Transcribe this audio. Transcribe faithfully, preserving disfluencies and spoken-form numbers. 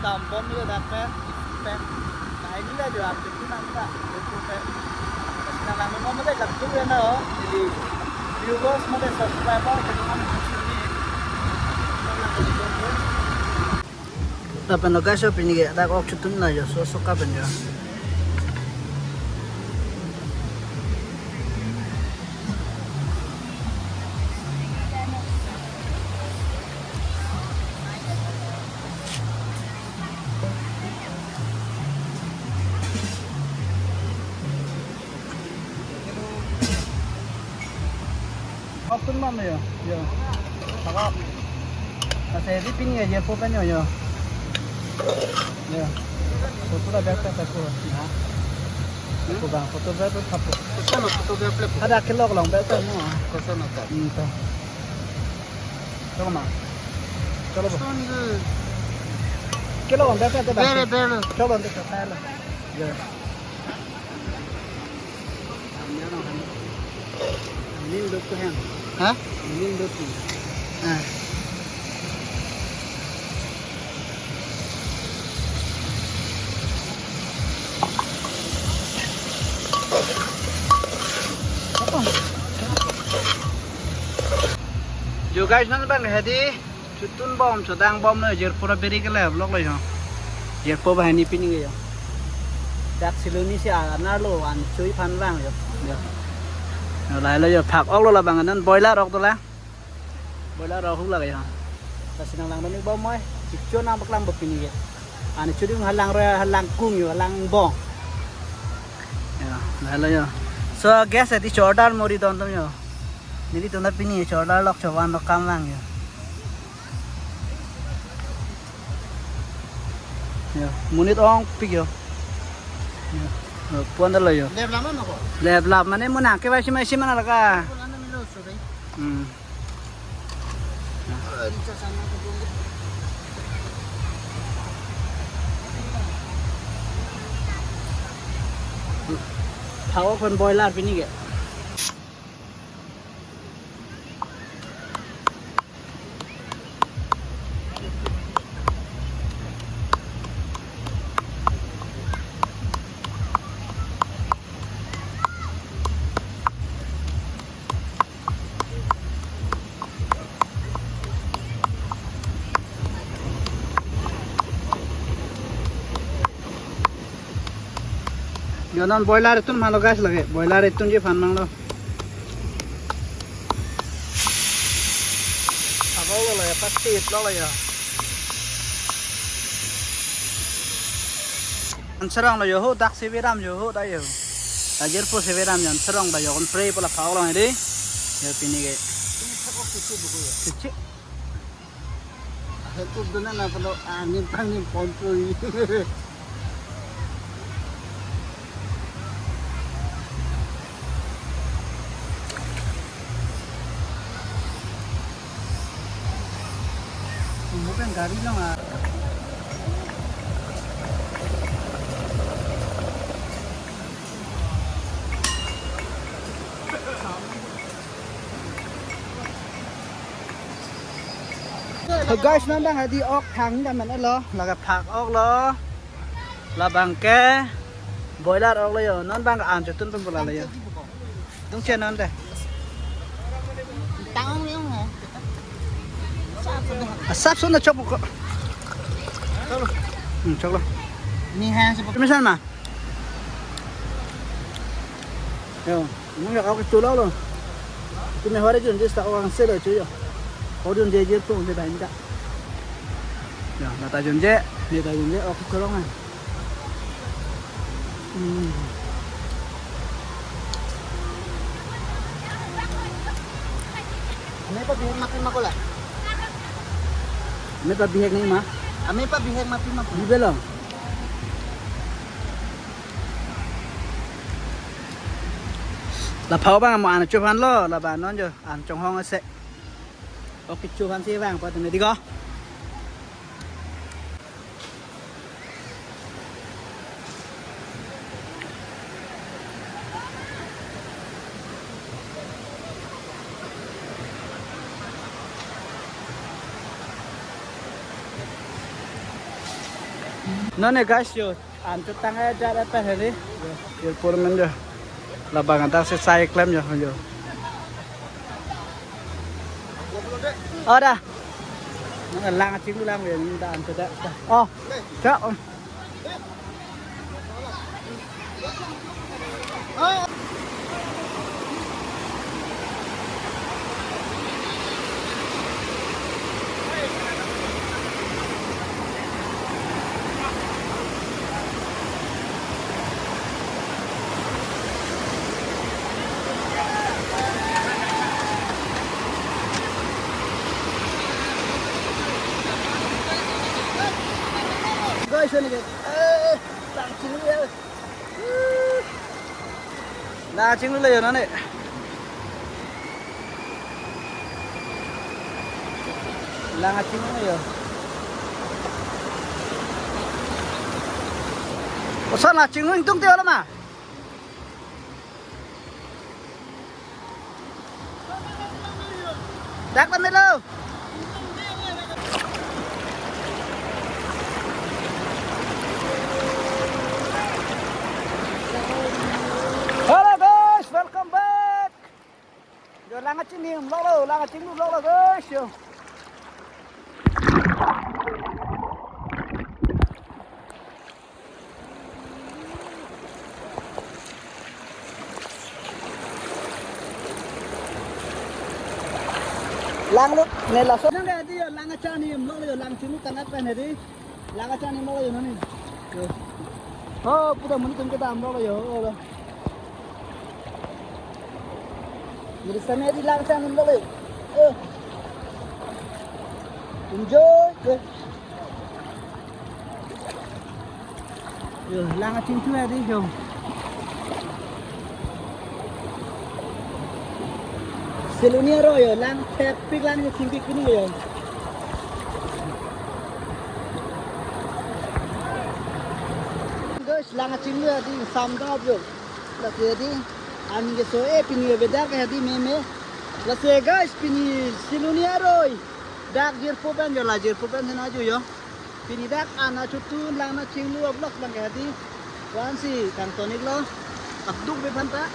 Bom ni dak pen, pen. Nah, inilah dia, itu nang tak, itu pen. Nang nang mau mesti langsung ya, no. Jadi, viewers mesti subscriber, jadi kami di sini. Lapen lo guys, yo, pini ke dak ok chotun la yo, so so ka pen yo. Oktun mam yo, yo. Tangok. Ase di pini ya, ya po kan yo, yo. Yo. Photo la biar tak aku. Aku bang, photo biar tu thapo. Koson a photo biar plek. Ada kilo kolong biar tu mo. Koson a ta. Hmm, to. Chalo ma. Chalo ba. Koson ke. Kilo kolong biar tu. Bere, bere. Chalo, biar tu. Yo. Nin dot ko hen. Ha? Nin dot ko. Ah. Yo guys, non bang hedi. Chotun bom, chodang bom lo, jirpo ra biri ke le vlog lo yo. Jirpo banghini pini ke yo. Dak siloni si anar lo, an chui phan vang yo. Yo. Yo, lahai lo yo, phak ok lo labang, non boiler ok dolang. Boiler ok hu la ke yo. Lasi nang lang doni bom moi. Chicho nang paklang bom pini ke. An churi halang ro, halang kung yo, halang bom. Yo, lahai lo yo. So, guys, ati chordar mori don tum yo. Neli tuna pini chordar lok chovan lok kam vang yo. Yo, monit ongpik yo. Yo, yo, puan dalo yo. Develop na ko? Develop mane mo nangke ba sima sima na laka. Ko lana milo so dai. Hmm. Phak ok pen boiler pini ke. Yo non boiler itun malo guys lake. Boiler itun ji phan mang lo. Abo lo lake, pasti lo lake. An serong lo yo ho, dak si viram yo ho, da yo. Da jirpo si viram yo, an serong da yo, kon pre pala phak ok lo de. Yo pini ke. Chichi. Hetu dona na palo angin tangin pon tu. Bukan gari lo ah. So guys, non bang hedi ok thang dam man lo, lake phak ok lo. Labang ke boiler ok lo yo, non bang an chotun pen pula lo yo. Dungche non de. Tang ong ong ha. Asap sun na chop ko. Hmm, chok lo. Ni ha se. Misan ma. Yo, nung ya kau keculo lo. Itu mehor aja nanti tak orang selo cuy yo. Kau dun je je tu je banyak. Ya, nata junje, nata junje, ok, tolong ah. Hmm. Ame pa bihek ma pi ma ko la. Ame pa bihek nangji ma. Ame pa bihek ma pi ma ko. Bibelo. La phak ok bang mo an chophan lo, la ba non jo, an chonghong ase. Ok, chophan si vang pa tene di ko. Non ne guys yo, an chetang aja ada apa hari? Yo, yo pur men yo. Labang ada si sai klem yo yo. Ada. Lang ching lang yo, minta an chetang. Oh, cak. Guys, ini guys. Eh, lang ching ya. Lang chinglu lo yo non ne. Lang chinglu lo yo. Oso lang chinglu ingtung te wala ma. Dak kami lo. Hello guys, welcome back. Yo lang chinglu lo lo, lang chinglu lo lo guys yo. Langlut ne laso. Nang dia lang chinglu lo yo, lang chinglu tangka pen hari. Lang chinglu lo yo non ne. Yo. Oh, puta mun tum kita amlo yo. Oh, lo. Jadi sana di lang chinglu lo yo. Oh. Enjoy. Yo. Yo, lang chingthu adi yo. Siloni aroi yo, lang thepik lang yo, chingpik pini yo. Guys, lang chingthu adi, samdap yo. Lake adi, an ke so e pini yo bedak adi meme. Lasi guys, pini Siloni aroi. Dak jirpo pen yo, la jirpo pen hena ju yo. Pini dak an achotun lang chinglu a-vlog lang ke adi. Wan si kangton iklo. Akduk be phanta.